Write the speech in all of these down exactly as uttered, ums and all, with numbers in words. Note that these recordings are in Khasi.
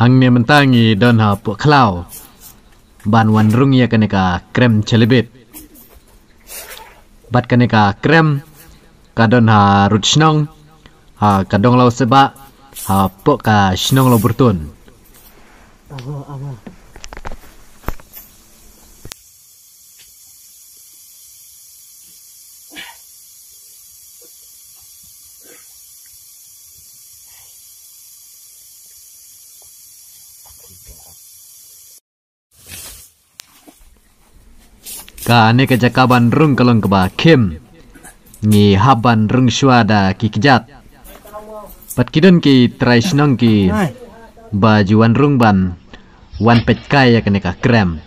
Hangne mynta ngi don hapoh khlaw ban wan rung ïa kane ka krem chelibit. Bad kane ka krem ka don ha rud shnong, ha ka dong Lawseba, hapoh ka shnong Lawburtun. Kane ka jaka ban rung ka long kaba khim. Ngi hap ban rung shuwa da ki kjat. Bad ki don ki trai shnong kiba ju wan rung ban wan peit kai ïa kane ka krem.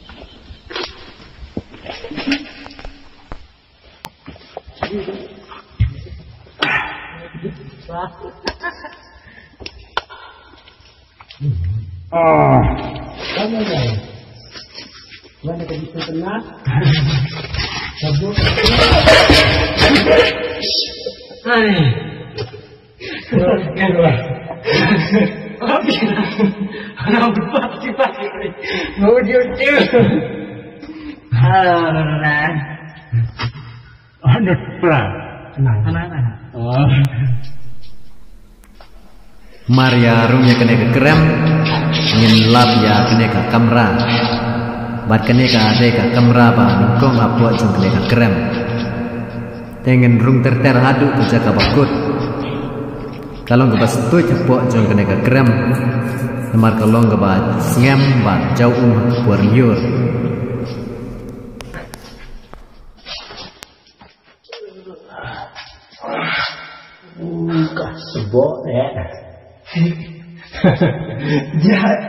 Mar ïa rung ïa kane ka krem, ngin lap ïa kane ka kamra. Bad kane ka dei ka kamra ba nyngkong hapoh jong kane ka krem. Te ngin rung ter ter haduh ka jaka ba kut. Ka long kaba stuit hapoh jong kane ka krem. Namar ka long kaba sngem bad jaw um ha ka por lyiur. Ka sboh eh. Jahat.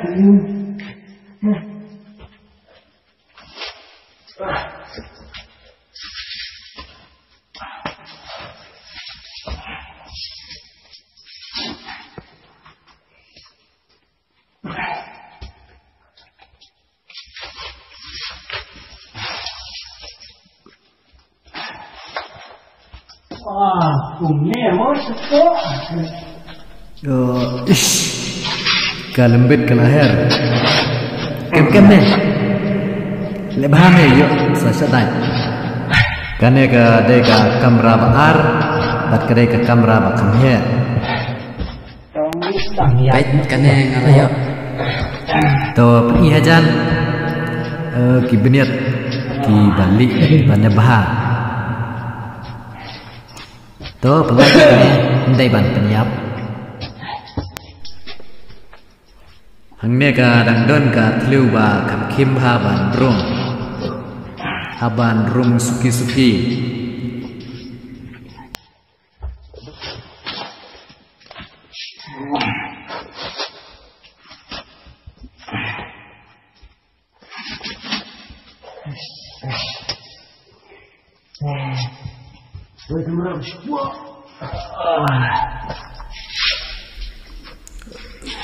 Oh, ish. Ka lembit ka la her. Kem kem ne. Leh bha ne ïoh sa shadai. Kane ka dei ka kamra ba ar, bad ka dei ka kamra ba kham heh. Peit kane nga la ïoh. To pyni hajan. Eh, ki bniat ki bali ban bha. To pynlait kane ndai ban pynïap. Hangne ka dang don ka thliew ba kham khim bha ban rung. Ha ban rung suki suki.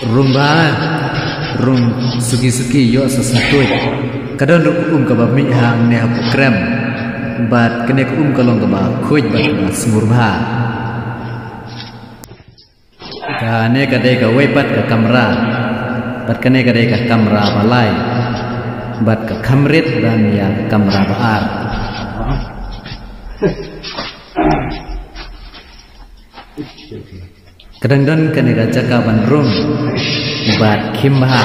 Rung bha, rung suki suki ïoh sa sngewthuh. Ka don ruh ka um kaba mih hangne hapoh krem. Bad kane ka um ka long kaba khuid bad kaba sngur bha. Kane ka dei kawei pat ka kamra. Bad kane ka dei ka kamra ba lai. Bad ka kham rit ban ïa ka kamra ba ar. Ka dang don kane ka jaka ban rung bad khim bha.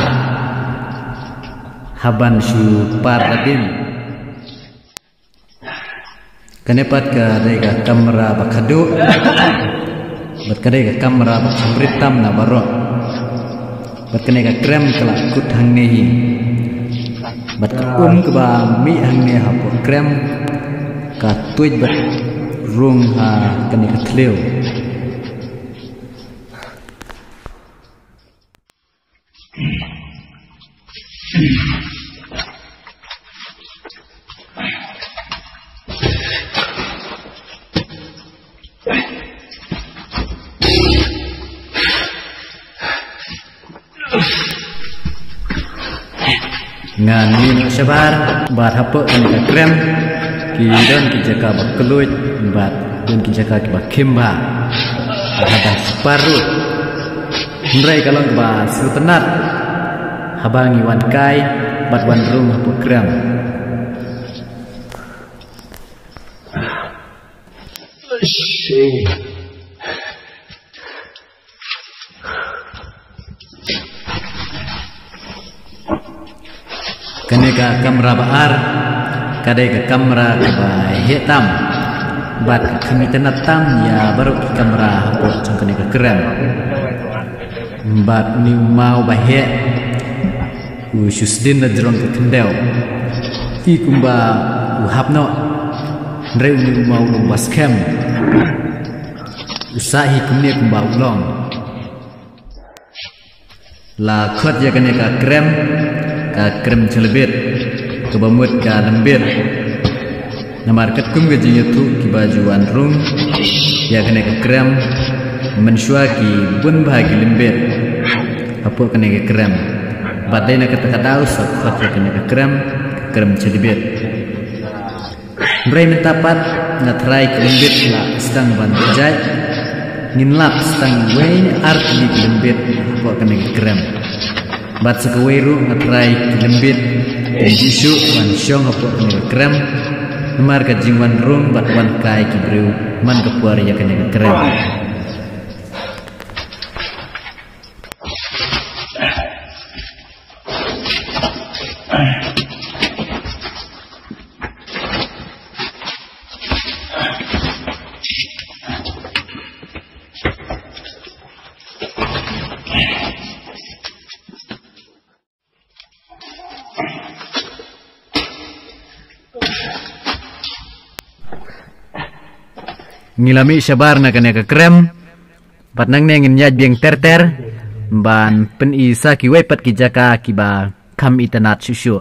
Hap ban shu par hadien. Kane pat ka dei ka kamra ba khatduh. Bad ka dei ka kamra ba kham rit tam na baroh. Bad kane ka krem ka la kut hangne hi. Bad ka um kaba mih hangne hapoh krem ka tuid bad rung ha kane ka thliew. Ngan mih noh shabar bad hapoh kane ka krem ki don ki jaka ba kylluid bad don ki jaka kiba khim bha. Bad haba spar ruh, hynrei ka long kaba sngewtynnat haba ngi wan kai bad wan rung hapoh krem. Kane ka kamra ba ar ka dei ka kamra kaba heh tam bad ka kham itynnad tam ïa baroh ki kamra hapoh jong kane ka krem. Bad une u maw ba heh u shu sdien la jrong ka khyndew. Ki kumba u hap noh, hynrei une u maw u long ba skhem. U sah hi kumne kumba u long. La khot ïa kane ka krem ka krem chelbit, kaba mut ka lembit. Namar katkum ka jingïathuh kiba ju wan rung ïa kane ka krem mynshuwa ki bun bha ki lembit hapoh kane ka krem. Bad dei na kata ka daw sa khot ïa kane ka krem ka krem chelbit. Hynrei mynta pat nga tharai ki lembit la sdang ban jait. Ngin lap sdang wei ne ar tylli ki lembit hapoh kane ka krem. Bad sa kawei ruh nga tharai ki lembit kin ju shu wan shong hapoh kane ka krem. Namar ka jingwan rung bad wan kai ki briew man ka por ïa kane ka krem. Ngi la mih shabar na kane ka krem bad nangne ngin ïaid biang ter ter ban pyni sa kiwei pat ki jaka kiba kham itynnad shuh shuh.